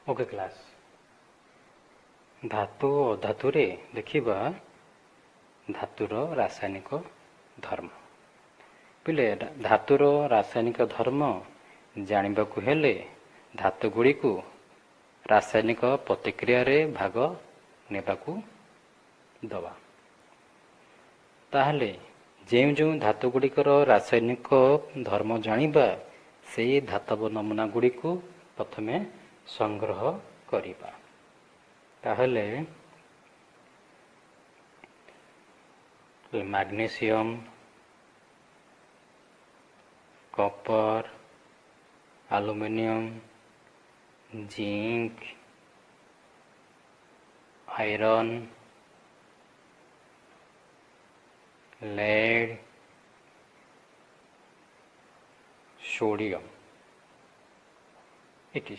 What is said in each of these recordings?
Okay class. ଧାତୁ ଓ ଅଧାତୁରେ ଦେଖିବା ଧାତୁର ରାସାୟନିକ ଧର୍ମ। ପିଲେ, ଧାତୁର ରାସାୟନିକ ଧର୍ମ ଜାଣିବାକୁ ହେଲେ ଧାତୁ ଗୁଡ଼ିକୁ ରାସାୟନିକ ପ୍ରତିକ୍ରିୟାରେ ଭାଗ ନେବାକୁ ଦେବା। ତାହେଲେ ଯେଉଁ ଯେଉଁ ଧାତୁ ଗୁଡ଼ିକର ରାସାୟନିକ ଧର୍ମ ଜାଣିବା, ସେଇ ଧାତବ ନମୁନା ଗୁଡ଼ିକୁ ପ୍ରଥମେ ସଂଗ୍ରହ କରିବା। ତାହେଲେ magnesium, copper, aluminium, zinc, iron, lead, sodium ଏଠି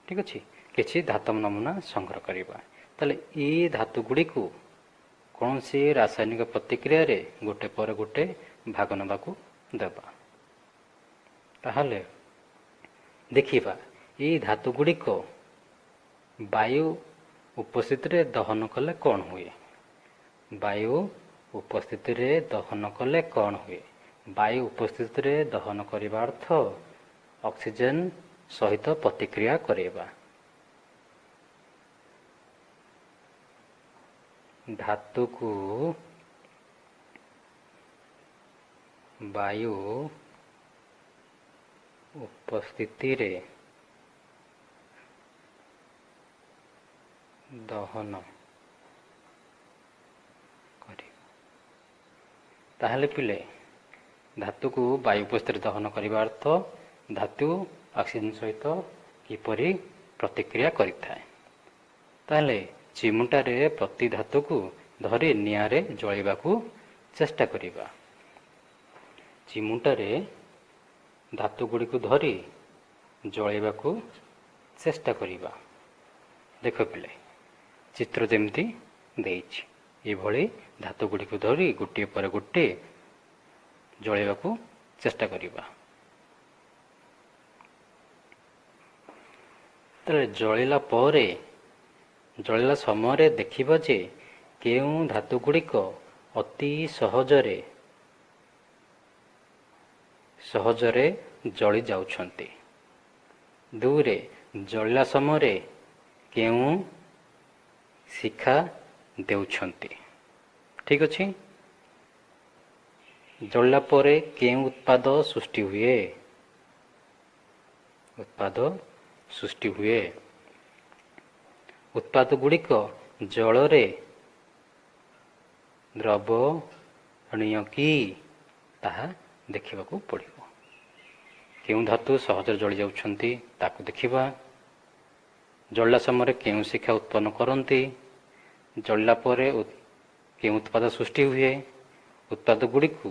ଠିକ୍ ଅଛି, କିଛି ଧାତବ ନମୁନା ସଂଗ୍ରହ କରିବା। ତାହେଲେ ଏଇ ଧାତୁ ଗୁଡ଼ିକୁ କୌଣସି ରାସାୟନିକ ପ୍ରତିକ୍ରିୟାରେ ଗୋଟେ ପରେ ଗୋଟେ ଭାଗ ନେବାକୁ ଦେବା। ତାହେଲେ ଦେଖିବା, ଏଇ ଧାତୁ ଗୁଡ଼ିକ ବାୟୁ ଉପସ୍ଥିତିରେ ଦହନ କଲେ କ'ଣ ହୁଏ? ବାୟୁ ଉପସ୍ଥିତିରେ ଦହନ କଲେ କ'ଣ ହୁଏ? ବାୟୁ ଉପସ୍ଥିତିରେ ଦହନ କରିବା ଅର୍ଥ ଅକ୍ସିଜେନ୍ ସହିତ ପ୍ରତିକ୍ରିୟା କରାଇବା। ଧାତୁକୁ ବାୟୁ ଉପସ୍ଥିତିରେ ଦହନ କରିବା। ତାହେଲେ ପିଲେ, ଧାତୁକୁ ବାୟୁ ଉପସ୍ଥିତିରେ ଦହନ କରିବା ଅର୍ଥ ଧାତୁ ଅକ୍ସିଜେନ୍ ସହିତ କିପରି ପ୍ରତିକ୍ରିୟା କରିଥାଏ। ତାହେଲେ ଚିମୁଟାରେ ପ୍ରତି ଧାତୁକୁ ଧରି ନିଆଁରେ ଜଳାଇବାକୁ ଚେଷ୍ଟା କରିବା। ଚିମୁଟାରେ ଧାତୁ ଗୁଡ଼ିକୁ ଧରି ଜଳାଇବାକୁ ଚେଷ୍ଟା କରିବା। ଦେଖ ପିଲେ, ଚିତ୍ର ଯେମିତି ଦେଇଛି, ଏଭଳି ଧାତୁ ଗୁଡ଼ିକୁ ଧରି ଗୋଟିଏ ପରେ ଗୋଟିଏ ଜଳାଇବାକୁ ଚେଷ୍ଟା କରିବା। ତାହେଲେ ଜଳିଲା ପରେ, ଜଳିଲା ସମୟରେ ଦେଖିବା ଯେ କେଉଁ ଧାତୁ ଗୁଡ଼ିକ ଅତି ସହଜରେ ଜଳି ଯାଉଛନ୍ତି। ଦୁଇରେ, ଜଳିଲା ସମୟରେ କେଉଁ ଶିଖା ଦେଉଛନ୍ତି। ଠିକ୍ ଅଛି, ଜଳିଲା ପରେ କେଉଁ ଉତ୍ପାଦ ସୃଷ୍ଟି ହୁଏ? ଉତ୍ପାଦ ସୃଷ୍ଟି ହୁଏ। ଉତ୍ପାଦ ଗୁଡ଼ିକ ଜଳରେ ଦ୍ରବଣୀୟ କି ତାହା ଦେଖିବାକୁ ପଡ଼ିବ। କେଉଁ ଧାତୁ ସହଜରେ ଜଳି ଯାଉଛନ୍ତି ତାକୁ ଦେଖିବା। ଜଳିଲା ସମୟରେ କେଉଁ ଶିଖା ଉତ୍ପନ୍ନ କରନ୍ତି, ଜଳିଲା ପରେ କେଉଁ ଉତ୍ପାଦ ସୃଷ୍ଟି ହୁଏ, ଉତ୍ପାଦ ଗୁଡ଼ିକୁ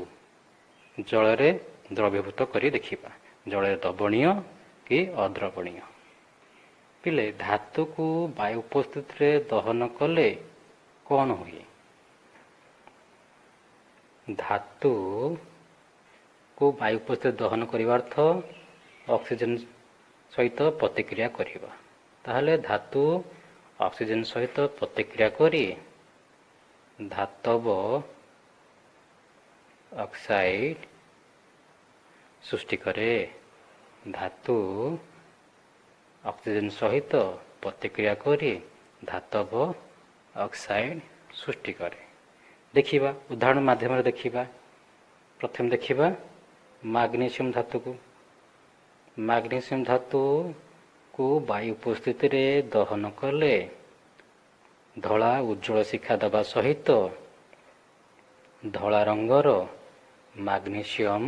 ଜଳରେ ଦ୍ରବୀଭୂତ କରି ଦେଖିବା, ଜଳରେ ଦ୍ରବଣୀୟ କି ଅଦ୍ରବଣୀୟ। ପିଲେ, ଧାତୁକୁ ବାୟୁ ଉପସ୍ଥିତିରେ ଦହନ କଲେ କ'ଣ ହୁଏ? ଧାତୁକୁ ବାୟୁ ଉପସ୍ଥିତିରେ ଦହନ କରିବା ଅର୍ଥ ଅକ୍ସିଜେନ୍ ସହିତ ପ୍ରତିକ୍ରିୟା କରିବା। ତାହେଲେ ଧାତୁ ଅକ୍ସିଜେନ୍ ସହିତ ପ୍ରତିକ୍ରିୟା କରି ଧାତବ ଅକ୍ସାଇଡ୍ ସୃଷ୍ଟି କରେ। ଧାତୁ ଅକ୍ସିଜେନ୍ ସହିତ ପ୍ରତିକ୍ରିୟା କରି ଧାତବ ଅକ୍ସାଇଡ୍ ସୃଷ୍ଟି କରେ। ଦେଖିବା, ଉଦାହରଣ ମାଧ୍ୟମରେ ଦେଖିବା। ପ୍ରଥମେ ଦେଖିବା ମାଗ୍ନେସିୟମ୍ ଧାତୁକୁ। ମାଗ୍ନେସିୟମ୍ ଧାତୁକୁ ବାୟୁ ଉପସ୍ଥିତିରେ ଦହନ କଲେ ଧଳା ଉଜ୍ଜଳ ଶିଖା ଦେବା ସହିତ ଧଳା ରଙ୍ଗର ମାଗ୍ନେସିୟମ୍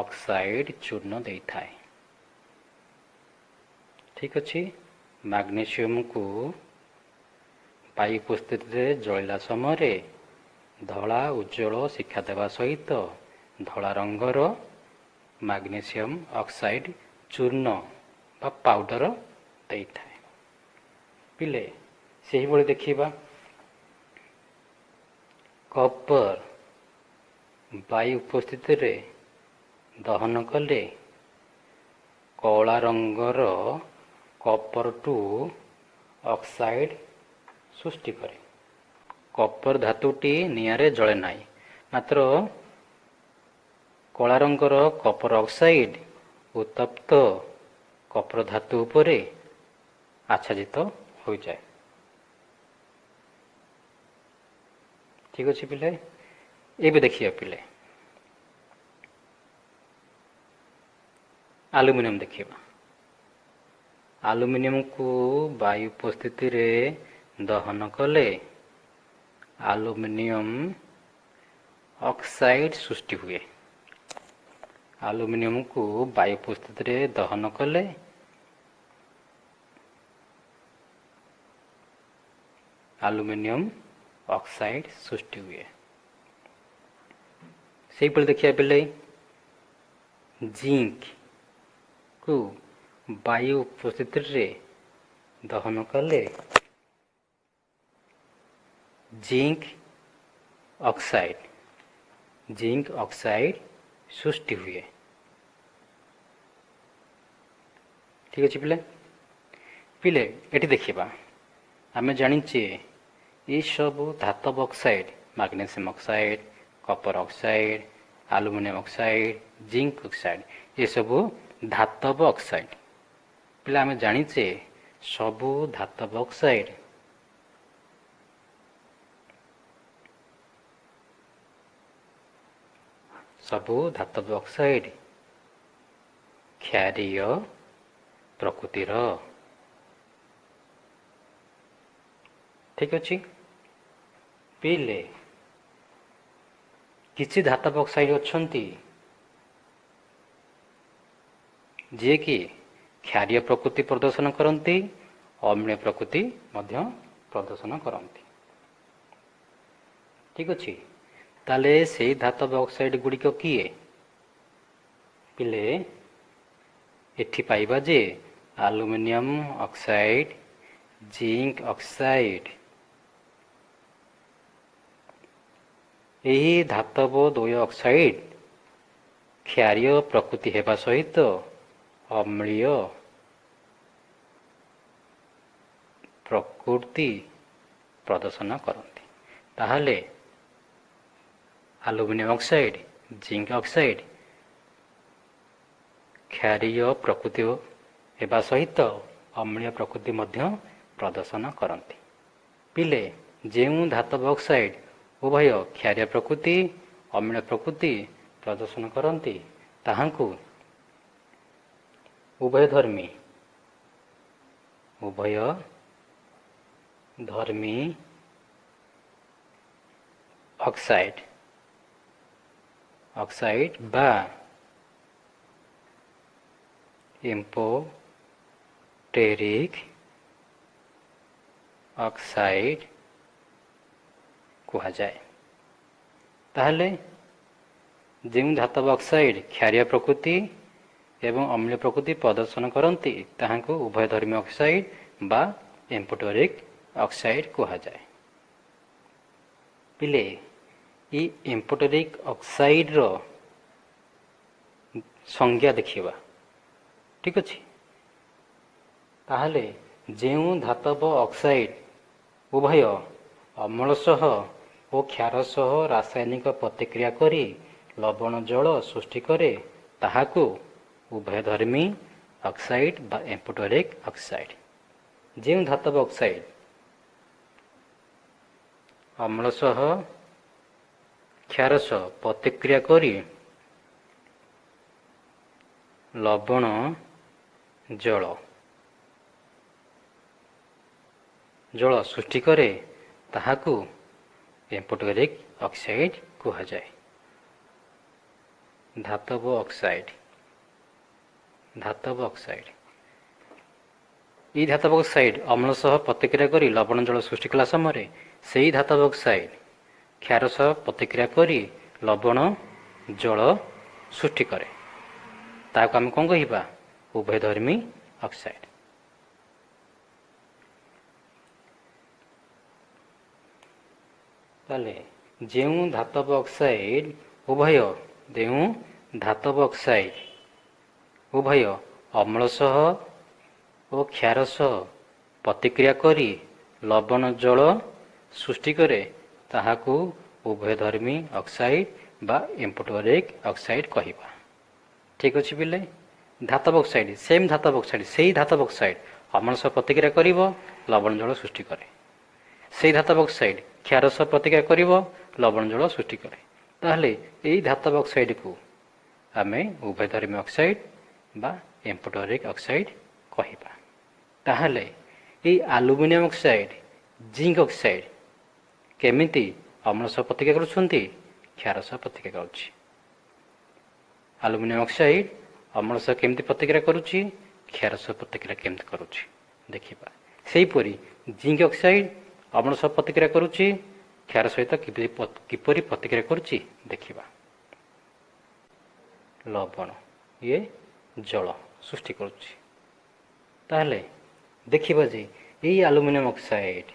ଅକ୍ସାଇଡ୍ ଚୂର୍ଣ୍ଣ ଦେଇଥାଏ। ଠିକ୍ ଅଛି, ମାଗ୍ନେସିୟମକୁ ବାୟୁ ଉପସ୍ଥିତିରେ ଜଳିଲା ସମୟରେ ଧଳା ଉଜ୍ଜଳ ଶିଖା ଦେବା ସହିତ ଧଳା ରଙ୍ଗର ମାଗ୍ନେସିୟମ୍ ଅକ୍ସାଇଡ୍ ଚୂର୍ଣ୍ଣ ବା ପାଉଡ଼ର ଦେଇଥାଏ। ପିଲେ, ସେହିଭଳି ଦେଖିବା କପର। ବାୟୁ ଉପସ୍ଥିତିରେ ଦହନ କଲେ କଳା ରଙ୍ଗର କପର ଟୁ ଅକ୍ସାଇଡ୍ ସୃଷ୍ଟି କରେ। କପର ଧାତୁଟି ନିଆଁରେ ଜଳେ ନାହିଁ, ମାତ୍ର କଳା ରଙ୍ଗର କପର ଅକ୍ସାଇଡ୍ ଉତ୍ତପ୍ତ କପର ଧାତୁ ଉପରେ ଆଚ୍ଛାଦିତ ହୋଇଯାଏ। ଠିକ୍ ଅଛି ପିଲେ, ଏବେ ଦେଖିବା ପିଲେ ଆଲୁମିନିୟମ ଦେଖିବା। ଆଲୁମିନିୟମକୁ ବାୟୁ ଉପସ୍ଥିତିରେ ଦହନ କଲେ ଆଲୁମିନିୟମ ଅକ୍ସାଇଡ୍ ସୃଷ୍ଟି ହୁଏ। ଆଲୁମିନିୟମକୁ ବାୟୁ ଉପସ୍ଥିତିରେ ଦହନ କଲେ ଆଲୁମିନିୟମ ଅକ୍ସାଇଡ୍ ସୃଷ୍ଟି ହୁଏ। ସେହିପରି ଦେଖିବା ପିଲେ, ଜିଙ୍କକୁ ବାୟୁ ଉପସ୍ଥିତିରେ ଦହନ କଲେ ଜିଙ୍କ ଅକ୍ସାଇଡ୍, ଜିଙ୍କ ଅକ୍ସାଇଡ୍ ସୃଷ୍ଟି ହୁଏ। ଠିକ୍ ଅଛି ପିଲେ। ପିଲେ ଏଠି ଦେଖିବା, ଆମେ ଜାଣିଛେ ଏସବୁ ଧାତବ oxide, magnesium oxide, copper oxide, aluminium oxide, zinc oxide, ଏସବୁ ଧାତବ ଅକ୍ସାଇଡ୍। ପିଲା ଆମେ ଜାଣିଛେ ସବୁ ଧାତବ ଅକ୍ସାଇଡ୍ ସବୁ ଧାତବ ଅକ୍ସାଇଡ୍ କ୍ଷାରୀୟ ପ୍ରକୃତିର। ଠିକ୍ ଅଛି ପିଲେ, କିଛି ଧାତବ ଅକ୍ସାଇଡ୍ ଅଛନ୍ତି ଯିଏକି କ୍ଷାରୀୟ ପ୍ରକୃତି ପ୍ରଦର୍ଶନ କରନ୍ତି, ଅମ୍ଳୀୟ ପ୍ରକୃତି ମଧ୍ୟ ପ୍ରଦର୍ଶନ କରନ୍ତି। ଠିକ୍ ଅଛି, ତାହେଲେ ସେଇ ଧାତବ ଅକ୍ସାଇଡ୍ ଗୁଡ଼ିକ କିଏ ପିଲେ? ଏଠି ପାଇବା ଯେ ଆଲୁମିନିୟମ ଅକ୍ସାଇଡ୍, ଜିଙ୍କ ଅକ୍ସାଇଡ୍, ଏହି ଧାତବ ଦ୍ୱୟ ଅକ୍ସାଇଡ୍ କ୍ଷାରୀୟ ପ୍ରକୃତି ହେବା ସହିତ ଅମ୍ଳୀୟ ପ୍ରକୃତି ପ୍ରଦର୍ଶନ କରନ୍ତି। ତାହେଲେ ଆଲୁମିନିୟମ ଅକ୍ସାଇଡ୍, ଜିଙ୍କ ଅକ୍ସାଇଡ୍ କ୍ଷାରୀୟ ପ୍ରକୃତି ହେବା ସହିତ ଅମ୍ଳୀୟ ପ୍ରକୃତି ମଧ୍ୟ ପ୍ରଦର୍ଶନ କରନ୍ତି। ପିଲେ ଯେଉଁ ଧାତବ ଅକ୍ସାଇଡ୍ ଉଭୟ କ୍ଷାରୀୟ ପ୍ରକୃତି ଅମ୍ଳୀୟ ପ୍ରକୃତି ପ୍ରଦର୍ଶନ କରନ୍ତି ତାହାଙ୍କୁ ଉଭୟଧର୍ମୀ, ଉଭୟ ଧର୍ମୀ ଅକ୍ସାଇଡ୍, ଅକ୍ସାଇଡ୍ ବା ଏମ୍ପୋଟେରିକ୍ ଅକ୍ସାଇଡ୍ କୁହାଯାଏ। ତାହେଲେ ଯେଉଁ ଧାତବ ଅକ୍ସାଇଡ୍ କ୍ଷାରୀୟ ପ୍ରକୃତି ଏବଂ ଅମ୍ଳୀୟ ପ୍ରକୃତି ପ୍ରଦର୍ଶନ କରନ୍ତି ତାହାଙ୍କୁ ଉଭୟଧର୍ମୀ ଅକ୍ସାଇଡ୍ ବା ଏମ୍ପୋଟେରିକ୍ ଅକ୍ସାଇଡ୍ କୁହାଯାଏ। ପିଲେ ଏଇ ଏମ୍ପୋଟେରିକ୍ ଅକ୍ସାଇଡ୍ର ସଂଜ୍ଞା ଦେଖିବା। ଠିକ୍ ଅଛି, ତାହେଲେ ଯେଉଁ ଧାତବ ଅକ୍ସାଇଡ୍ ଉଭୟ ଅମ୍ଳ ସହ ଓ କ୍ଷାର ସହ ରାସାୟନିକ ପ୍ରତିକ୍ରିୟା କରି ଲବଣ ଜଳ ସୃଷ୍ଟି କରେ ତାହାକୁ ଉଭୟଧର୍ମୀ ଅକ୍ସାଇଡ୍ ବା ଏମ୍ପୋଟେରିକ୍ ଅକ୍ସାଇଡ୍। ଯେଉଁ ଧାତବ ଅକ୍ସାଇଡ୍ ଅମ୍ଳ ସହ କ୍ଷାର ସହ ପ୍ରତିକ୍ରିୟା କରି ଲବଣ ଜଳ ଜଳ ସୃଷ୍ଟି କରେ ତାହାକୁ ଏମ୍ପୋଟେରିକ୍ ଅକ୍ସାଇଡ୍ କୁହାଯାଏ। ଧାତବ ଅକ୍ସାଇଡ୍, ଧାତବ ଅକ୍ସାଇଡ୍, ଏଇ ଧାତବ ଅକ୍ସାଇଡ୍ ଅମ୍ଳ ସହ ପ୍ରତିକ୍ରିୟା କରି ଲବଣ ଜଳ ସୃଷ୍ଟି କଲା ସମୟରେ ସେଇ ଧାତବ ଅକ୍ସାଇଡ୍ କ୍ଷାର ସହ ପ୍ରତିକ୍ରିୟା କରି ଲବଣ ଜଳ ସୃଷ୍ଟି କରେ, ତାହାକୁ ଆମେ କ'ଣ କହିବା? ଉଭୟଧର୍ମୀ ଅକ୍ସାଇଡ୍। ତାହେଲେ ଯେଉଁ ଧାତବ ଅକ୍ସାଇଡ୍ ଉଭୟ, ଯେଉଁ ଧାତବ ଅକ୍ସାଇଡ୍ ଉଭୟ ଅମ୍ଳ ସହ ଓ କ୍ଷାର ସହ ପ୍ରତିକ୍ରିୟା କରି ଲବଣ ଜଳ ସୃଷ୍ଟି କରେ, ତାହାକୁ ଉଭୟଧର୍ମୀ ଅକ୍ସାଇଡ୍ ବା ଏମ୍ଫୋଟେରିକ୍ ଅକ୍ସାଇଡ୍ କହିବା। ଠିକ୍ ଅଛି ପିଲେ? ଧାତବ ଅକ୍ସାଇଡ୍, ସେମ୍ ଧାତବ ଅକ୍ସାଇଡ୍, ସେଇ ଧାତବ ଅକ୍ସାଇଡ୍ ଅମ୍ଳ ସହ ପ୍ରତିକ୍ରିୟା କରିବ, ଲବଣ ଜଳ ସୃଷ୍ଟି କରେ। ସେଇ ଧାତବ ଅକ୍ସାଇଡ୍ କ୍ଷାର ସହ ପ୍ରତିକ୍ରିୟା କରିବ, ଲବଣ ଜଳ ସୃଷ୍ଟି କରେ। ତାହେଲେ ଏଇ ଧାତବ ଅକ୍ସାଇଡ୍କୁ ଆମେ ଉଭୟଧର୍ମୀ ଅକ୍ସାଇଡ୍ ବା ଏମ୍ଫୋଟେରିକ୍ ଅକ୍ସାଇଡ୍ କହିବା। ତାହେଲେ ଏଇ ଆଲୁମିନିୟମ ଅକ୍ସାଇଡ୍, ଜିଙ୍କ ଅକ୍ସାଇଡ୍ କେମିତି ଅମ୍ଳ ସହ ପ୍ରତିକ୍ରିୟା କରୁଛନ୍ତି, କ୍ଷାର ସହ ପ୍ରତିକ୍ରିୟା କରୁଛି? ଆଲୁମିନିୟମ ଅକ୍ସାଇଡ୍ ଅମ୍ଳ ସହ କେମିତି ପ୍ରତିକ୍ରିୟା କରୁଛି, କ୍ଷାର ସହ ପ୍ରତିକ୍ରିୟା କେମିତି କରୁଛି ଦେଖିବା। ସେହିପରି ଜିଙ୍କ ଅକ୍ସାଇଡ୍ ଅମ୍ଳ ସହ ପ୍ରତିକ୍ରିୟା କରୁଛି, କ୍ଷାର ସହିତ କିପରି ପ୍ରତିକ୍ରିୟା କରୁଛି ଦେଖିବା। ଲବଣ ଇଏ ଜଳ ସୃଷ୍ଟି କରୁଛି। ତାହେଲେ ଦେଖିବା ଯେ ଏଇ ଆଲୁମିନିୟମ ଅକ୍ସାଇଡ୍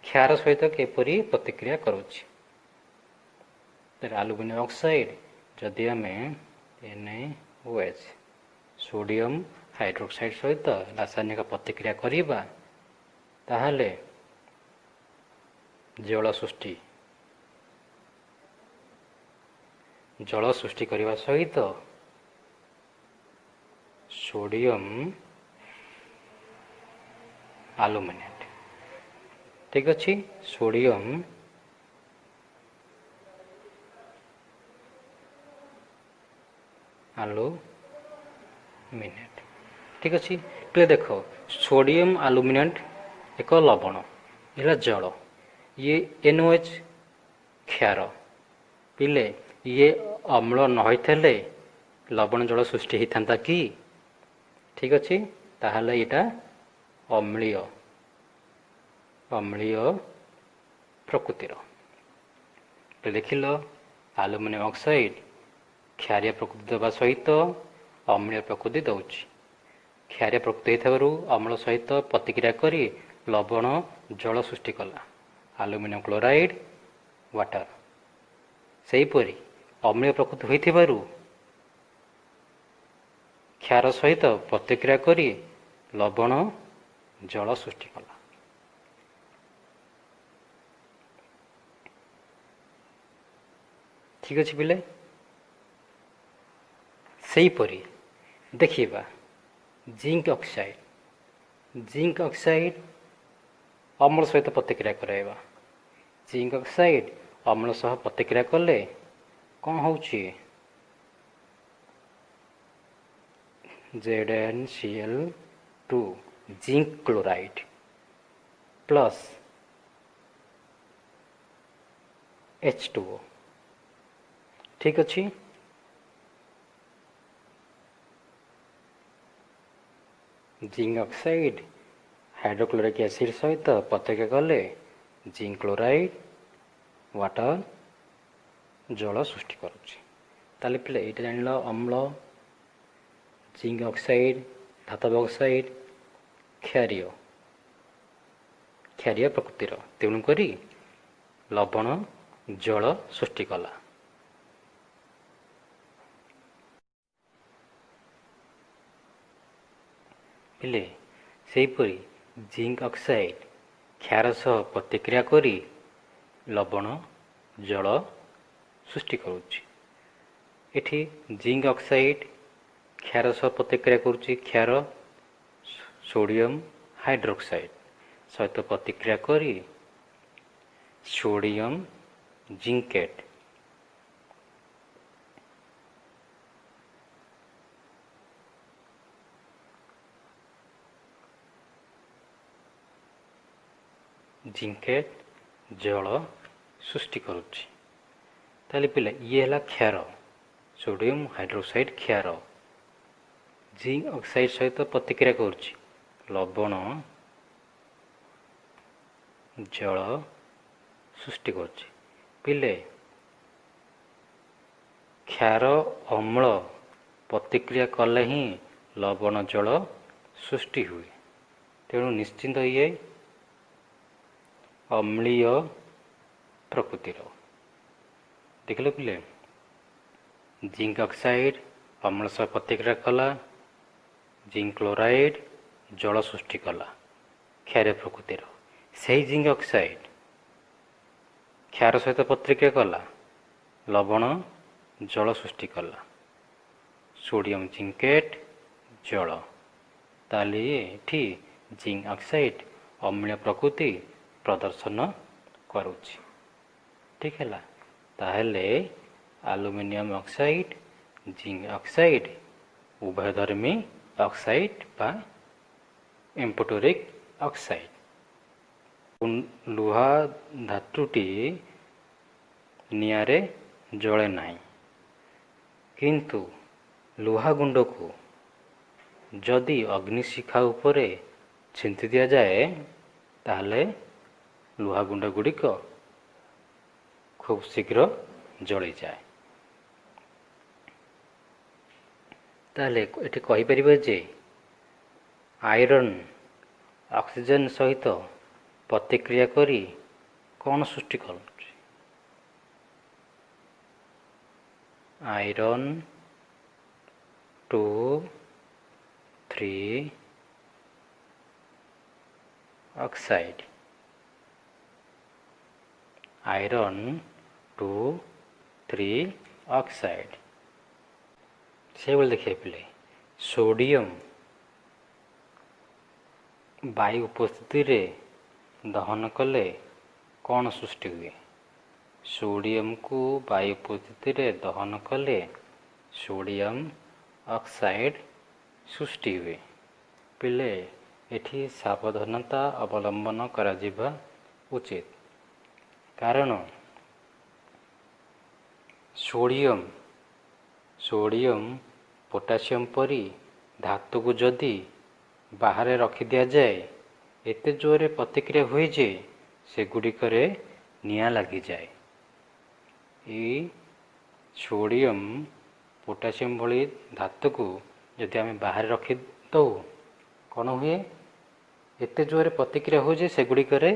କ୍ଷାର ସହିତ କିପରି ପ୍ରତିକ୍ରିୟା କରୁଛି। ତାହେଲେ ଆଲୁମିନିୟମ ଅକ୍ସାଇଡ୍ ଯଦି ଆମେ NaOH sodium hydroxide ସହିତ ରାସାୟନିକ ପ୍ରତିକ୍ରିୟା କରିବା, ତାହେଲେ ଜଳ ସୃଷ୍ଟି କରିବା ସହିତ ସୋଡ଼ିୟମ ଆଲୁମିନେଟ୍, ଠିକ୍ ଅଛି, ସୋଡ଼ିୟମ ଆଲୁମିନେଟ୍, ଠିକ୍ ଅଛି ପିଲେ? ଦେଖ, ସୋଡ଼ିୟମ ଆଲୁମିନେଟ୍ ଏକ ଲବଣ ହେଲା, ଜଳ, ଇଏ NaOH କ୍ଷାର। ପିଲେ, ଇଏ ଅମ୍ଳ ନ ହୋଇଥିଲେ ଲବଣ ଜଳ ସୃଷ୍ଟି ହେଇଥାନ୍ତା କି? ଠିକ୍ ଅଛି। ତାହେଲେ ଏଇଟା ଅମ୍ଳୀୟ ପ୍ରକୃତିର। ଦେଖିଲ, ଆଲୁମିନିୟମ ଅକ୍ସାଇଡ୍ କ୍ଷାରୀୟ ପ୍ରକୃତି ଦେବା ସହିତ ଅମ୍ଳୀୟ ପ୍ରକୃତି ଦେଉଛି। କ୍ଷାରୀୟ ପ୍ରକୃତି ହେଇଥିବାରୁ ଅମ୍ଳ ସହିତ ପ୍ରତିକ୍ରିୟା କରି ଲବଣ ଜଳ ସୃଷ୍ଟି କଲା, ଆଲୁମିନିୟମ କ୍ଲୋରାଇଡ୍ ୱାଟର। ସେହିପରି ଅମ୍ଳୀୟ ପ୍ରକୃତି ହୋଇଥିବାରୁ କ୍ଷାର ସହିତ ପ୍ରତିକ୍ରିୟା କରି ଲବଣ ଜଳ ସୃଷ୍ଟି କଲା। ଠିକ୍ ଅଛି ପିଲେ? ସେହିପରି ଦେଖିବା ଜିଙ୍କ ଅକ୍ସାଇଡ୍। ଜିଙ୍କ ଅକ୍ସାଇଡ୍ ଅମ୍ଳ ସହିତ ପ୍ରତିକ୍ରିୟା କରାଇବା। ଜିଙ୍କ ଅକ୍ସାଇଡ୍ ଅମ୍ଳ ସହ ପ୍ରତିକ୍ରିୟା କଲେ କ'ଣ ହେଉଛି? ZnCl2 zinc chloride plus H2O। ଠିକ୍ ଅଛି। ଜିଙ୍କ ଅକ୍ସାଇଡ୍ ହାଇଡ୍ରୋକ୍ଲୋରିକ୍ ଏସିଡ୍ ସହିତ ପ୍ରତିକ୍ରିୟା କଲେ ଜିଙ୍କ କ୍ଲୋରାଇଡ୍ ୱାଟର, ଜଳ ସୃଷ୍ଟି କରୁଛି। ତାହେଲେ ପିଲେ, ଏଇଟା ଜାଣିଲ, ଅମ୍ଳ ଜିଙ୍କ ଅକ୍ସାଇଡ୍, ଧାତବ ଅକ୍ସାଇଡ୍ କ୍ଷାରୀୟ ପ୍ରକୃତିର, ତେଣୁକରି ଲବଣ ଜଳ ସୃଷ୍ଟି କଲା। ପିଲେ, ସେହିପରି ଜିଙ୍କ ଅକ୍ସାଇଡ୍ କ୍ଷାର ସହ ପ୍ରତିକ୍ରିୟା କରି ଲବଣ ଜଳ ସୃଷ୍ଟି କରୁଛି। ଏଠି ଜିଙ୍କ ଅକ୍ସାଇଡ୍ କ୍ଷାର ସହ ପ୍ରତିକ୍ରିୟା କରୁଛି। କ୍ଷାର ସୋଡ଼ିୟମ ହାଇଡ୍ରୋକ୍ସାଇଡ୍ ସହିତ ପ୍ରତିକ୍ରିୟା କରି ସୋଡ଼ିୟମ ଜିଙ୍କେଟ୍, ଜିଙ୍କେଟ୍ ଜଳ ସୃଷ୍ଟି କରୁଛି। ତାହେଲେ ପିଲା, ଇଏ ହେଲା କ୍ଷାର, ସୋଡ଼ିୟମ ହାଇଡ୍ରୋକ୍ସାଇଡ୍ କ୍ଷାର ଜିଙ୍କ ଅକ୍ସାଇଡ୍ ସହିତ ପ୍ରତିକ୍ରିୟା କରୁଛି, ଲବଣ ଜଳ ସୃଷ୍ଟି କରୁଛି। ପିଲେ, କ୍ଷାର ଅମ୍ଳ ପ୍ରତିକ୍ରିୟା କଲେ ହିଁ ଲବଣ ଜଳ ସୃଷ୍ଟି ହୁଏ। ତେଣୁ ନିଶ୍ଚିନ୍ତ ଇଏ ଅମ୍ଳୀୟ ପ୍ରକୃତିର। ଦେଖିଲ ପିଲେ, ଜିଙ୍କ ଅକ୍ସାଇଡ୍ ଅମ୍ଳ ସହ ପ୍ରତିକ୍ରିୟା କଲା, ଜିଙ୍କ କ୍ଲୋରାଇଡ୍ ଜଳ ସୃଷ୍ଟି କଲା, କ୍ଷାରୀୟ ପ୍ରକୃତିର। ସେହି ଜିଙ୍କ ଅକ୍ସାଇଡ୍ କ୍ଷାର ସହିତ ପ୍ରତିକ୍ରିୟା କଲା, ଲବଣ ଜଳ ସୃଷ୍ଟି କଲା, ସୋଡ଼ିୟମ୍ ଜିଙ୍କେଟ୍ ଜଳ। ତାହେଲେ ଏଠି ଜିଙ୍କ ଅକ୍ସାଇଡ୍ ଅମ୍ଳୀୟ ପ୍ରକୃତି ପ୍ରଦର୍ଶନ କରୁଛି। ଠିକ୍ ହେଲା? ତାହେଲେ ଆଲୁମିନିୟମ ଅକ୍ସାଇଡ୍, ଜିଙ୍କ ଅକ୍ସାଇଡ୍ ଉଭୟଧର୍ମୀ ଅକ୍ସାଇଡ୍ ବା ଏମ୍ଫୋଟେରିକ୍ ଅକ୍ସାଇଡ୍। ଲୁହା ଧାତୁଟି ନିଆଁରେ ଜଳେ ନାହିଁ, କିନ୍ତୁ ଲୁହା ଗୁଣ୍ଡକୁ ଯଦି ଅଗ୍ନିଶିଖା ଉପରେ ଛିଞ୍ଚି ଦିଆଯାଏ, ତାହେଲେ ଲୁହା ଗୁଣ୍ଡ ଗୁଡ଼ିକ ଖୁବ୍ ଶୀଘ୍ର ଜଳିଯାଏ। ତାହେଲେ ଏଠି କହିପାରିବା ଯେ ଆଇରନ୍ ଅକ୍ସିଜେନ୍ ସହିତ ପ୍ରତିକ୍ରିୟା କରି କ'ଣ ସୃଷ୍ଟି କରୁଛି? Iron 2 3 oxide, iron 2 3 oxide. ସେଇଭଳି ଦେଖିବା ପିଲେ, ସୋଡ଼ିୟମ୍ ବାୟୁ ଉପସ୍ଥିତିରେ ଦହନ କଲେ କ'ଣ ସୃଷ୍ଟି ହୁଏ? ସୋଡ଼ିୟମକୁ ବାୟୁ ଉପସ୍ଥିତିରେ ଦହନ କଲେ ସୋଡ଼ିୟମ୍ ଅକ୍ସାଇଡ୍ ସୃଷ୍ଟି ହୁଏ। ପିଲେ, ଏଠି ସାବଧାନତା ଅବଲମ୍ବନ କରାଯିବା ଉଚିତ, କାରଣ ସୋଡ଼ିୟମ୍ ପୋଟାସିୟମ୍ ପରି ଧାତୁକୁ ଯଦି ବାହାରେ ରଖିଦିଆଯାଏ, ଏତେ ଜୋରରେ ପ୍ରତିକ୍ରିୟା ହୁଏ ଯେ ସେଗୁଡ଼ିକରେ ନିଆଁ ଲାଗିଯାଏ। ଏଇ ସୋଡ଼ିୟମ୍ ପୋଟାସିୟମ୍ ଭଳି ଧାତୁକୁ ଯଦି ଆମେ ବାହାରେ ରଖିଦେଉ, କ'ଣ ହୁଏ? ଏତେ ଜୋରରେ ପ୍ରତିକ୍ରିୟା ହୁଏ ଯେ ସେଗୁଡ଼ିକରେ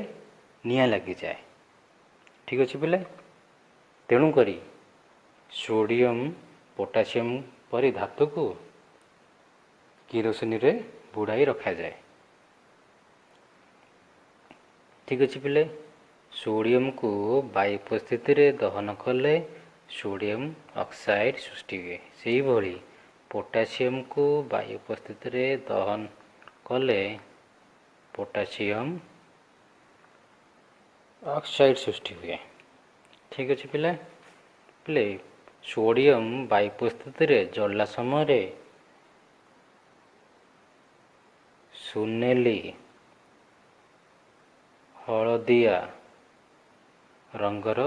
ନିଆଁ ଲାଗିଯାଏ। ଠିକ୍ ଅଛି ପିଲେ? ତେଣୁକରି ସୋଡ଼ିୟମ୍ ପୋଟାସିୟମ୍ ପରି ଧାତୁକୁ କିରୋସିନିରେ ବୁଡ଼ାଇ ରଖାଯାଏ। ଠିକ୍ ଅଛି ପିଲେ? ସୋଡ଼ିୟମକୁ ବାୟୁ ଉପସ୍ଥିତିରେ ଦହନ କଲେ ସୋଡ଼ିୟମ୍ ଅକ୍ସାଇଡ୍ ସୃଷ୍ଟି ହୁଏ। ସେହିଭଳି ପୋଟାସିୟମକୁ ବାୟୁ ଉପସ୍ଥିତିରେ ଦହନ କଲେ ପୋଟାସିୟମ୍ ଅକ୍ସାଇଡ୍ ସୃଷ୍ଟି ହୁଏ। ଠିକ୍ ଅଛି ପିଲେ? ପିଲେ, ସୋଡ଼ିୟମ୍ ବାୟୁ ଉପସ୍ଥିତିରେ ଜଳିଲା ସମୟରେ ସୁନେଲି ହଳଦିଆ ରଙ୍ଗର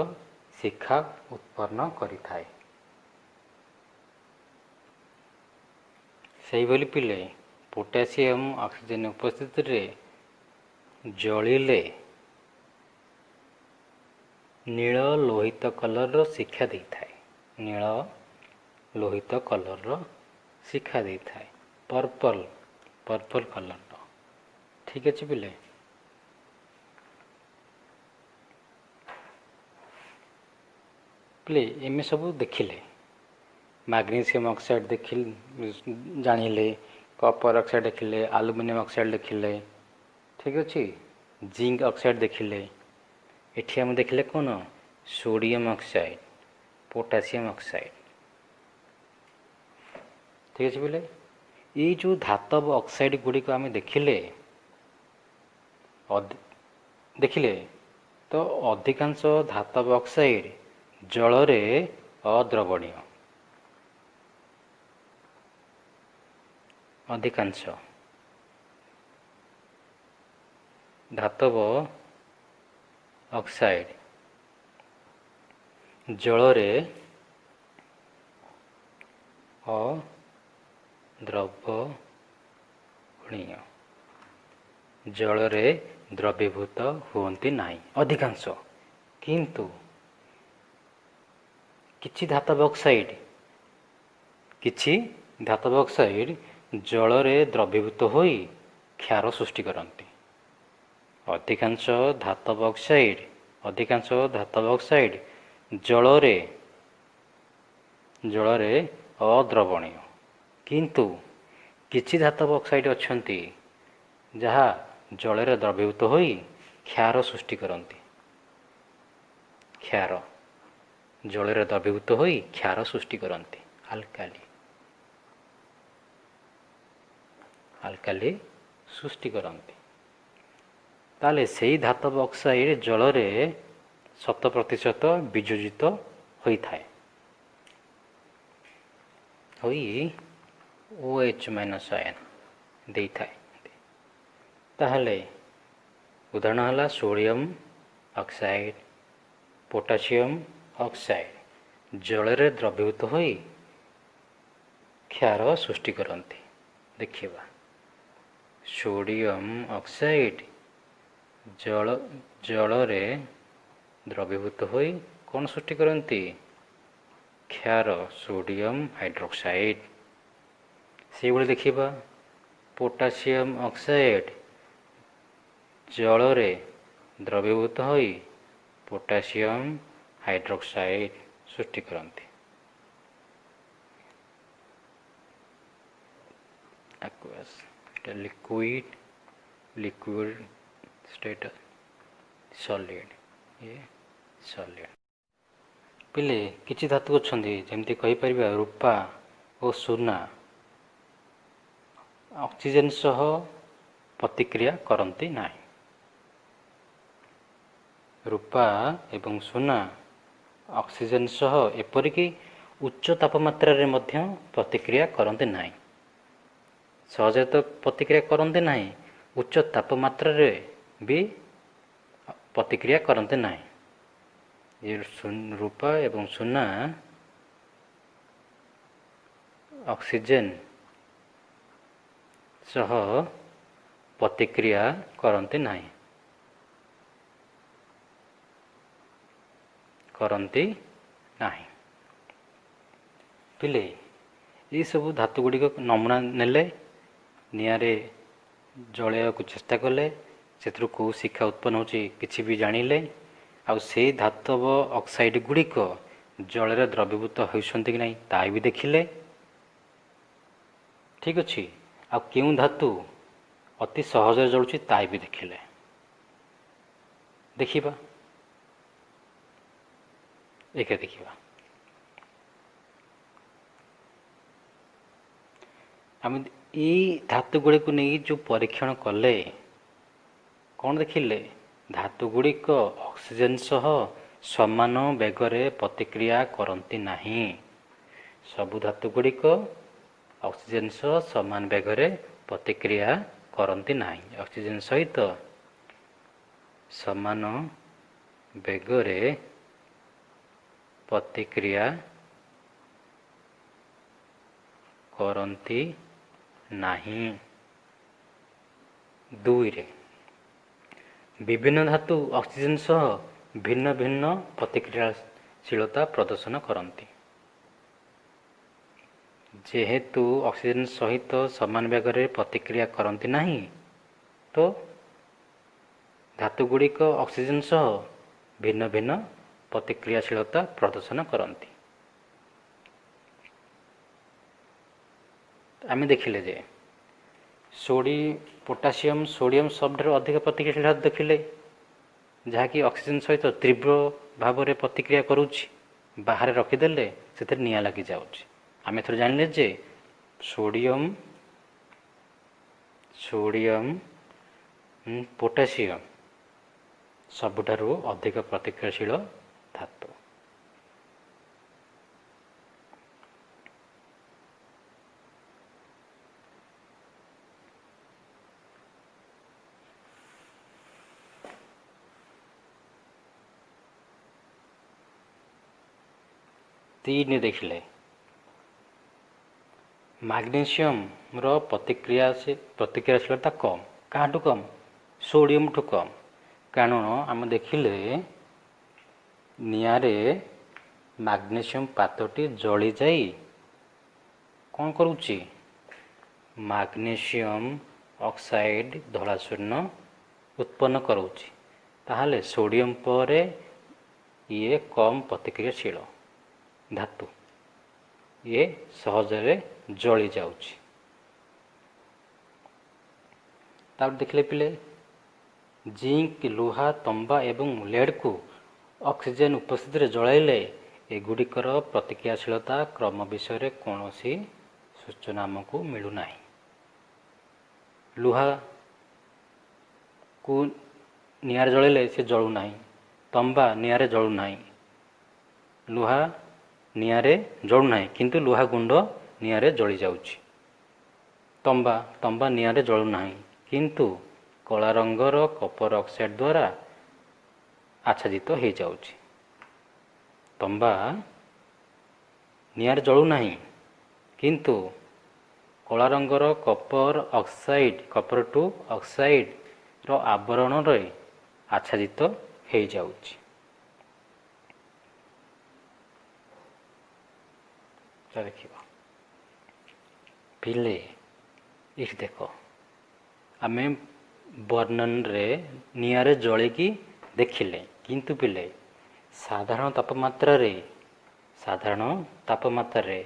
ଶିଖା ଉତ୍ପନ୍ନ କରିଥାଏ। ସେହିଭଳି ପିଲେ, ପୋଟାସିୟମ୍ ଅକ୍ସିଜେନ୍ ଉପସ୍ଥିତିରେ ଜଳିଲେ ନୀଳ ଲୋହିତ କଲର୍ର ଶିଖା ଦେଇଥାଏ, ନୀଳ ଲୋହିତ କଲର୍ର ଶିଖା ଦେଇଥାଏ, ପର୍ପଲ୍ କଲର୍ର। ଠିକ୍ ଅଛି ପିଲେ? ପିଲେ, ଏମେ ସବୁ ଦେଖିଲେ, ମାଗ୍ନେସିୟମ୍ ଅକ୍ସାଇଡ୍ ଦେଖିଲେ, ଜାଣିଲେ, କପର ଅକ୍ସାଇଡ୍ ଦେଖିଲେ, ଆଲୁମିନିୟମ୍ ଅକ୍ସାଇଡ୍ ଦେଖିଲେ, ଠିକ୍ ଅଛି, ଜିଙ୍କ ଅକ୍ସାଇଡ୍ ଦେଖିଲେ। ଏଠି ଆମେ ଦେଖିଲେ କ'ଣ? Sodium oxide, potassium oxide. ଠିକ୍ ଅଛି ପିଲେ? ଏଇ ଯେଉଁ ଧାତବ ଅକ୍ସାଇଡ୍ ଗୁଡ଼ିକ ଆମେ ଦେଖିଲେ ତ, ଅଧିକାଂଶ ଧାତବ ଅକ୍ସାଇଡ୍ ଜଳରେ ଅଦ୍ରବଣୀୟ। ଅଧିକାଂଶ ଧାତବ ଅକ୍ସାଇଡ୍ ଜଳରେ ଅଦ୍ରବଣୀୟ, ଜଳରେ ଦ୍ରବୀଭୂତ ହୁଅନ୍ତି ନାହିଁ ଅଧିକାଂଶ। କିନ୍ତୁ କିଛି ଧାତବ ଅକ୍ସାଇଡ୍ ଜଳରେ ଦ୍ରବୀଭୂତ ହୋଇ କ୍ଷାର ସୃଷ୍ଟି କରନ୍ତି। ଅଧିକାଂଶ ଧାତବ ଅକ୍ସାଇଡ୍ ଜଳରେ ଅଦ୍ରବଣୀୟ, କିନ୍ତୁ କିଛି ଧାତବ ଅକ୍ସାଇଡ୍ ଅଛନ୍ତି ଯାହା ଜଳରେ ଦ୍ରବୀଭୂତ ହୋଇ କ୍ଷାର ସୃଷ୍ଟି କରନ୍ତି। କ୍ଷାର ଜଳରେ ଦ୍ରବୀଭୂତ ହୋଇ କ୍ଷାର ସୃଷ୍ଟି କରନ୍ତି, ଆଲକାଲି, ଆଲକାଲି ସୃଷ୍ଟି କରନ୍ତି। ତାହେଲେ ସେଇ ଧାତବ ଅକ୍ସାଇଡ୍ ଜଳରେ 100% ବିଯୋଜିତ ହୋଇଥାଏ, ହୋଇ OH- ଆୟନ ଦେଇଥାଏ। ତାହେଲେ ଉଦାହରଣ ହେଲା ସୋଡ଼ିୟମ୍ ଅକ୍ସାଇଡ୍, ପୋଟାସିୟମ୍ ଅକ୍ସାଇଡ୍ ଜଳରେ ଦ୍ରବୀଭୂତ ହୋଇ କ୍ଷାର ସୃଷ୍ଟି କରନ୍ତି। ଦେଖିବା, ସୋଡ଼ିୟମ୍ ଅକ୍ସାଇଡ୍ ଜଳରେ ଦ୍ରବୀଭୂତ ହୋଇ କ'ଣ ସୃଷ୍ଟି କରନ୍ତି? କ୍ଷାର, ସୋଡ଼ିୟମ୍ ହାଇଡ୍ରୋକ୍ସାଇଡ୍। ସେଇଭଳି ଦେଖିବା, ପୋଟାସିୟମ୍ ଅକ୍ସାଇଡ୍ ଜଳରେ ଦ୍ରବୀଭୂତ ହୋଇ ପୋଟାସିୟମ୍ ହାଇଡ୍ରୋକ୍ସାଇଡ୍ ସୃଷ୍ଟି କରନ୍ତି। ଆକ୍ୱାସ୍, ଏଟା ଲିକ୍ୱିଡ୍, ଲିକ୍ୱିଡ୍ ଷ୍ଟେଟ୍, ସଲିଡ୍, ଇଏ ସଲିଡ୍। ପିଲେ, କିଛି ଧାତୁ ଅଛନ୍ତି, ଯେମିତି କହିପାରିବା ରୂପା ଓ ସୁନା ଅକ୍ସିଜେନ୍ ସହ ପ୍ରତିକ୍ରିୟା କରନ୍ତି ନାହିଁ। ରୂପା ଏବଂ ସୁନା ଅକ୍ସିଜେନ୍ ସହ ଏପରିକି ଉଚ୍ଚ ତାପମାତ୍ରାରେ ମଧ୍ୟ ପ୍ରତିକ୍ରିୟା କରନ୍ତି ନାହିଁ। ସହଜରେ ତ ପ୍ରତିକ୍ରିୟା କରନ୍ତି ନାହିଁ, ଉଚ୍ଚ ତାପମାତ୍ରାରେ ବି ପ୍ରତିକ୍ରିୟା କରନ୍ତି ନାହିଁ। ଏ ରୂପା ଏବଂ ସୁନା ଅକ୍ସିଜେନ୍ ସହ ପ୍ରତିକ୍ରିୟା କରନ୍ତି ନାହିଁ, କରନ୍ତି ନାହିଁ। ପିଲେ, ଏଇସବୁ ଧାତୁ ଗୁଡ଼ିକ ନମୁନା ନେଲେ, ନିଆଁରେ ଜଳାଇବାକୁ ଚେଷ୍ଟା କଲେ, ସେଥିରୁ କେଉଁ ଶିକ୍ଷା ଉତ୍ପନ୍ନ ହେଉଛି କିଛି ବି ଜାଣିଲେ, ଆଉ ସେଇ ଧାତବ ଅକ୍ସାଇଡ୍ ଗୁଡ଼ିକ ଜଳରେ ଦ୍ରବୀଭୂତ ହେଉଛନ୍ତି କି ନାହିଁ ତାହା ବି ଦେଖିଲେ। ଠିକ୍ ଅଛି। ଆଉ କେଉଁ ଧାତୁ ଅତି ସହଜରେ ଜଳୁଛି ତାହା ବି ଦେଖିଲେ। ଦେଖିବା, ଏକା ଦେଖିବା ଆମେ ଏଇ ଧାତୁ ଗୁଡ଼ିକୁ ନେଇ ଯେଉଁ ପରୀକ୍ଷଣ କଲେ, କ'ଣ ଦେଖିଲେ? ଧାତୁ ଗୁଡ଼ିକ ଅକ୍ସିଜେନ୍ ସହ ସମାନ ବେଗରେ ପ୍ରତିକ୍ରିୟା କରନ୍ତି ନାହିଁ। ସବୁ ଧାତୁ ଗୁଡ଼ିକ ଅକ୍ସିଜେନ୍ ସହ ସମାନ ବେଗରେ ପ୍ରତିକ୍ରିୟା କରନ୍ତି ନାହିଁ। ଅକ୍ସିଜେନ୍ ସହିତ ସମାନ ବେଗରେ ପ୍ରତିକ୍ରିୟା କରନ୍ତି ନାହିଁ। ଦୁଇରେ, ବିଭିନ୍ନ ଧାତୁ ଅକ୍ସିଜେନ୍ ସହ ଭିନ୍ନ ଭିନ୍ନ ପ୍ରତିକ୍ରିୟାଶୀଳତା ପ୍ରଦର୍ଶନ କରନ୍ତି। ଯେହେତୁ ଅକ୍ସିଜେନ୍ ସହିତ ସମାନ ବେଗରେ ପ୍ରତିକ୍ରିୟା କରନ୍ତି ନାହିଁ, ତ ଧାତୁ ଗୁଡ଼ିକ ଅକ୍ସିଜେନ୍ ସହ ଭିନ୍ନ ଭିନ୍ନ ପ୍ରତିକ୍ରିୟାଶୀଳତା ପ୍ରଦର୍ଶନ କରନ୍ତି। ଆମେ ଦେଖିଲେ ଯେ ପୋଟାସିୟମ୍, ସୋଡ଼ିୟମ୍ ସବୁଠାରୁ ଅଧିକ ପ୍ରତିକ୍ରିୟାଶୀଳ ଧାତୁ ଦେଖିଲେ, ଯାହାକି ଅକ୍ସିଜେନ୍ ସହିତ ତୀବ୍ର ଭାବରେ ପ୍ରତିକ୍ରିୟା କରୁଛି। ବାହାରେ ରଖିଦେଲେ ସେଥିରେ ନିଆଁ ଲାଗିଯାଉଛି। ଆମେ ଏଥର ଜାଣିଲେ ଯେ ସୋଡ଼ିୟମ୍, ପୋଟାସିୟମ୍ ସବୁଠାରୁ ଅଧିକ ପ୍ରତିକ୍ରିୟାଶୀଳ ଧାତୁ। ତିନି ଦେଖିଲେ, ମାଗ୍ନେସିୟମର ପ୍ରତିକ୍ରିୟାଶୀଳତା କମ୍। କାହାଠୁ କମ୍? ସୋଡ଼ିୟମଠୁ କମ୍। କାରଣ ଆମେ ଦେଖିଲେ ନିଆଁରେ ମାଗ୍ନେସିୟମ ପାତଟି ଜଳିଯାଇ କ'ଣ କରୁଛି? ମାଗ୍ନେସିୟମ ଅକ୍ସାଇଡ୍ ଧଳା ଶୂନ୍ୟ ଉତ୍ପନ୍ନ କରାଉଛି। ତାହେଲେ ସୋଡ଼ିୟମ ପରେ ଇଏ କମ୍ ପ୍ରତିକ୍ରିୟାଶୀଳ ଧାତୁ, ଇଏ ସହଜରେ ଜଳି ଯାଉଛି। ତାପରେ ଦେଖିଲେ ପିଲେ, ଜିଙ୍କ, ଲୁହା, ତମ୍ବା ଏବଂ ଲେଡ଼୍କୁ ଅକ୍ସିଜେନ୍ ଉପସ୍ଥିତିରେ ଜଳାଇଲେ ଏଗୁଡ଼ିକର ପ୍ରତିକ୍ରିୟାଶୀଳତା କ୍ରମ ବିଷୟରେ କୌଣସି ସୂଚନା ଆମକୁ ମିଳୁନାହିଁ। ଲୁହାକୁ ନିଆଁରେ ଜଳାଇଲେ ସେ ଜଳୁନାହିଁ, ତମ୍ବା ନିଆଁରେ ଜଳୁନାହିଁ। ଲୁହା ନିଆଁରେ ଜଳୁନାହିଁ, କିନ୍ତୁ ଲୁହା ଗୁଣ୍ଡ ନିଆଁରେ ଜଳିଯାଉଛି। ତମ୍ବା ନିଆଁରେ ଜଳୁନାହିଁ, କିନ୍ତୁ କଳା ରଙ୍ଗର କପର ଅକ୍ସାଇଡ୍ ଦ୍ୱାରା ଆଚ୍ଛାଦିତ ହେଇଯାଉଛି। ତମ୍ବା ନିଆଁରେ ଜଳୁନାହିଁ, କିନ୍ତୁ କଳା ରଙ୍ଗର କପର ଅକ୍ସାଇଡ୍, କପର ଟୁ ଅକ୍ସାଇଡ୍ର ଆବରଣରେ ଆଚ୍ଛାଦିତ ହେଇଯାଉଛି। ଦେଖିବା ପିଲେ, ଏଇଠି ଦେଖ, ଆମେ ବର୍ଣ୍ଣନରେ ନିଆଁରେ ଜଳେଇକି ଦେଖିଲେ। କିନ୍ତୁ ପିଲେ, ସାଧାରଣ ତାପମାତ୍ରାରେ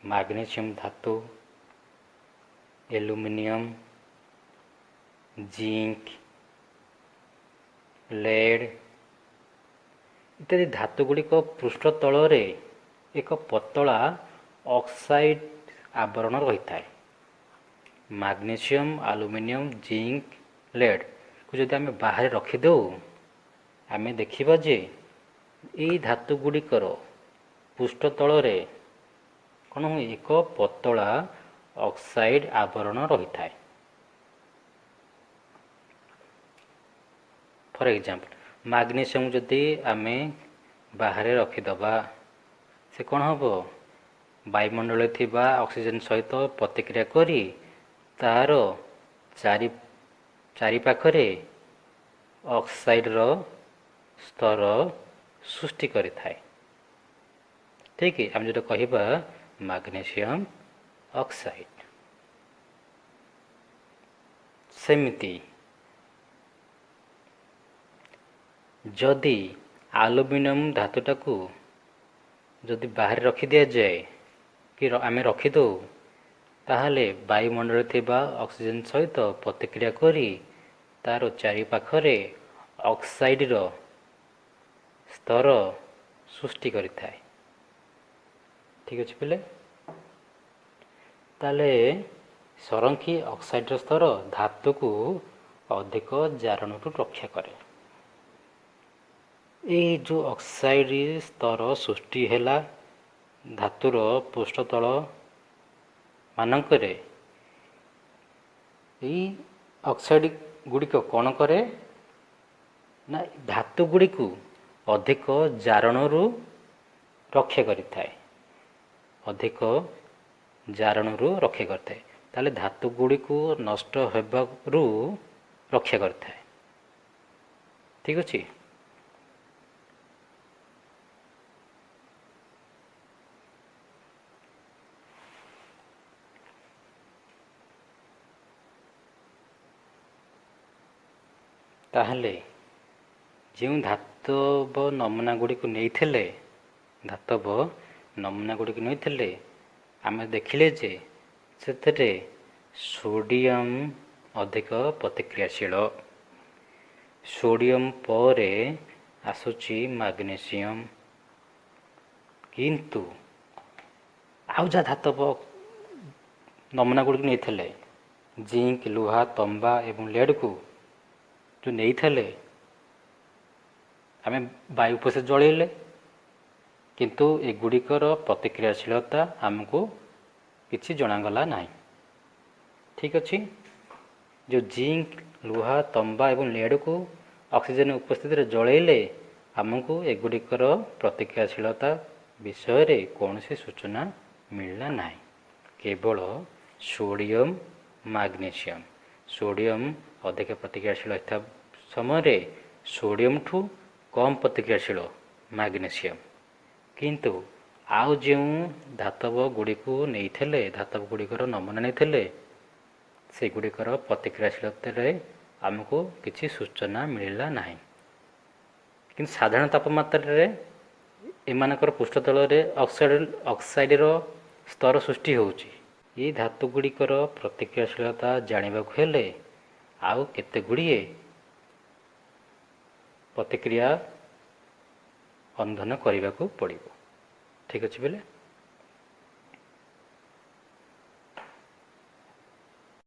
ମାଗ୍ନେସିୟମ୍ ଧାତୁ, ଆଲୁମିନିୟମ, ଜିଙ୍କ, ଲେଡ୍ ଇତ୍ୟାଦି ଧାତୁ ଗୁଡ଼ିକ ପୃଷ୍ଠତଳରେ ଏକ ପତଳା ଅକ୍ସାଇଡ୍ ଆବରଣ ରହିଥାଏ। ମାଗ୍ନେସିୟମ୍, ଆଲୁମିନିୟମ, ଜିଙ୍କ, ଲେଡ୍କୁ ଯଦି ଆମେ ବାହାରେ ରଖିଦେଉ, ଆମେ ଦେଖିବା ଯେ ଏଇ ଧାତୁ ଗୁଡ଼ିକର ପୃଷ୍ଠତଳରେ କ'ଣ ହୁଏ? ଏକ ପତଳା ଅକ୍ସାଇଡ୍ ଆବରଣ ରହିଥାଏ। ଫର୍ ଏକ୍ଜାମ୍ପଲ୍, ମାଗ୍ନେସିୟମ୍ ଯଦି ଆମେ ବାହାରେ ରଖିଦେବା, ସେ କ'ଣ ହେବ? ବାୟୁମଣ୍ଡଳରେ ଥିବା ଅକ୍ସିଜେନ୍ ସହିତ ପ୍ରତିକ୍ରିୟା କରି ତାର ଚାରିପାଖରେ ଅକ୍ସାଇଡ଼ର ସ୍ତର ସୃଷ୍ଟି କରିଥାଏ। ଠିକ୍, ଆମେ ଯେଉଁଟା କହିବା ମାଗ୍ନେସିୟମ୍ ଅକ୍ସାଇଡ୍। ସେମିତି ଯଦି ଆଲୁମିନିୟମ ଧାତୁଟାକୁ ଯଦି ବାହାରେ ରଖିଦିଆଯାଏ କି ଆମେ ରଖିଦେଉ, ତାହେଲେ ବାୟୁମଣ୍ଡଳରେ ଥିବା ଅକ୍ସିଜେନ୍ ସହିତ ପ୍ରତିକ୍ରିୟା କରି ତାର ଚାରିପାଖରେ ଅକ୍ସାଇଡ଼ର ସ୍ତର ସୃଷ୍ଟି କରିଥାଏ। ଠିକ୍ ଅଛି ପିଲେ? ତାହେଲେ ସଂରକ୍ଷୀ ଅକ୍ସାଇଡ଼ର ସ୍ତର ଧାତୁକୁ ଅଧିକ ଜାରଣରୁ ରକ୍ଷା କରେ। ଏଇ ଯେଉଁ ଅକ୍ସାଇଡ଼ ସ୍ତର ସୃଷ୍ଟି ହେଲା ଧାତୁର ପୃଷ୍ଠତଳ ମାନଙ୍କରେ, ଏଇ ଅକ୍ସାଇଡ଼ ଗୁଡ଼ିକ କ'ଣ କରେ ନା ଧାତୁ ଗୁଡ଼ିକୁ ଅଧିକ ଜାରଣରୁ ରକ୍ଷା କରିଥାଏ। ଅଧିକ ଜାରଣରୁ ରକ୍ଷା କରିଥାଏ। ତାହେଲେ ଧାତୁ ଗୁଡ଼ିକୁ ନଷ୍ଟ ହେବାରୁ ରକ୍ଷା କରିଥାଏ। ଠିକ୍ ଅଛି? ତାହେଲେ ଯେଉଁ ଧାତବ ନମୁନା ଗୁଡ଼ିକୁ ନେଇଥିଲେ, ଆମେ ଦେଖିଲେ ଯେ ସେଥିରେ ସୋଡ଼ିୟମ୍ ଅଧିକ ପ୍ରତିକ୍ରିୟାଶୀଳ, ସୋଡ଼ିୟମ୍ ପରେ ଆସୁଛି ମାଗ୍ନେସିୟମ୍। କିନ୍ତୁ ଆଉ ଯାହା ଧାତବ ନମୁନା ଗୁଡ଼ିକୁ ନେଇଥିଲେ, ଜିଙ୍କ, ଲୁହା, ତମ୍ବା ଏବଂ ଲେଡ଼୍କୁ ଯେଉଁ ନେଇଥିଲେ, ଆମେ ବାୟୁ ଉପସ୍ଥିତ ଜଳେଇଲେ, କିନ୍ତୁ ଏଗୁଡ଼ିକର ପ୍ରତିକ୍ରିୟାଶୀଳତା ଆମକୁ କିଛି ଜଣାଗଲା ନାହିଁ। ଠିକ୍ ଅଛି? ଯେଉଁ ଜିଙ୍କ, ଲୁହା, ତମ୍ବା ଏବଂ ଲେଡ଼୍କୁ ଅକ୍ସିଜେନ୍ ଉପସ୍ଥିତିରେ ଜଳେଇଲେ, ଆମକୁ ଏଗୁଡ଼ିକର ପ୍ରତିକ୍ରିୟାଶୀଳତା ବିଷୟରେ କୌଣସି ସୂଚନା ମିଳିଲା ନାହିଁ। କେବଳ ସୋଡ଼ିୟମ୍, ମାଗ୍ନେସିୟମ୍, ସୋଡ଼ିୟମ୍ ଅଧିକ ପ୍ରତିକ୍ରିୟାଶୀଳ ହେଇଥିବା ସମୟରେ ସୋଡ଼ିୟମ୍ଠୁ କମ୍ ପ୍ରତିକ୍ରିୟାଶୀଳ ମାଗ୍ନେସିୟମ୍। କିନ୍ତୁ ଆଉ ଯେଉଁ ଧାତବ ଗୁଡ଼ିକୁ ନେଇଥିଲେ, ଧାତବ ଗୁଡ଼ିକର ନମୁନା ନେଇଥିଲେ, ସେଗୁଡ଼ିକର ପ୍ରତିକ୍ରିୟାଶୀଳତାରେ ଆମକୁ କିଛି ସୂଚନା ମିଳିଲା ନାହିଁ। କିନ୍ତୁ ସାଧାରଣ ତାପମାତ୍ରାରେ ଏମାନଙ୍କର ପୃଷ୍ଠତଳରେ ଅକ୍ସାଇଡ଼ର ସ୍ତର ସୃଷ୍ଟି ହେଉଛି। ଏହି ଧାତୁ ଗୁଡ଼ିକର ପ୍ରତିକ୍ରିୟାଶୀଳତା ଜାଣିବାକୁ ହେଲେ ଆଉ କେତେ ଗୁଡ଼ିଏ ପ୍ରତିକ୍ରିୟା ଅନୁଧ୍ୟାନ କରିବାକୁ ପଡ଼ିବ। ଠିକ୍ ଅଛି ପିଲେ?